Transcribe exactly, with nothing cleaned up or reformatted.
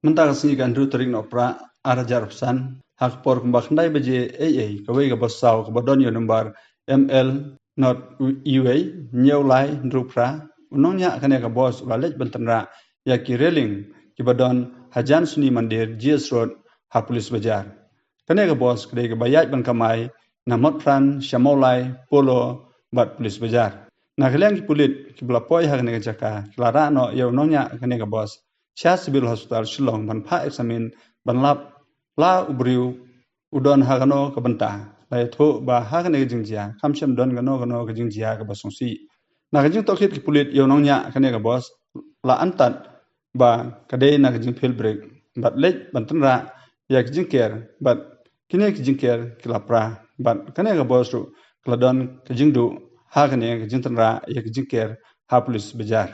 Mynta ka sngi ka hynriew tarik Nohprah ar hajar arphew san, ha ka por kumba khyndai baje eiei, kawei ka bos saw kaba don ïa u nombar M L not uwei hynñiew lai hynriew phra, u nongñiah kane ka bos u la leit ban tynrah ïa ki railing kiba don hajan Suni Mandir, G S Road, ha Police Bazar. Kane ka bos ka dei kaba ïaid ban kamai na Motphran sha Mawlai, Polo bad Police Bazar. Na ka liang ki pulit kiba la poi ha kane ka jaka ki la rah noh ïa u nongñiah kane ka bos sha Civil Hospital Shillong ban phah examine ban lap la u briew u don ha kano ka bynta. La ïathuh ba ha kane ka jingjia kam shym don kano kano ka jingjia kaba sngewsih. Na ka jingtohkit ki pulit ïa u nongñiah kane ka bos la antad ba ka dei na ka jingphil brake bad leit ban tynrah ïa ki jingker, bad kine ki jingker ki la pra, bad kane ka bos ruh ka la don ka jingduh ha kane ka jingtynrah ïa ki jingker ha Police Bazar.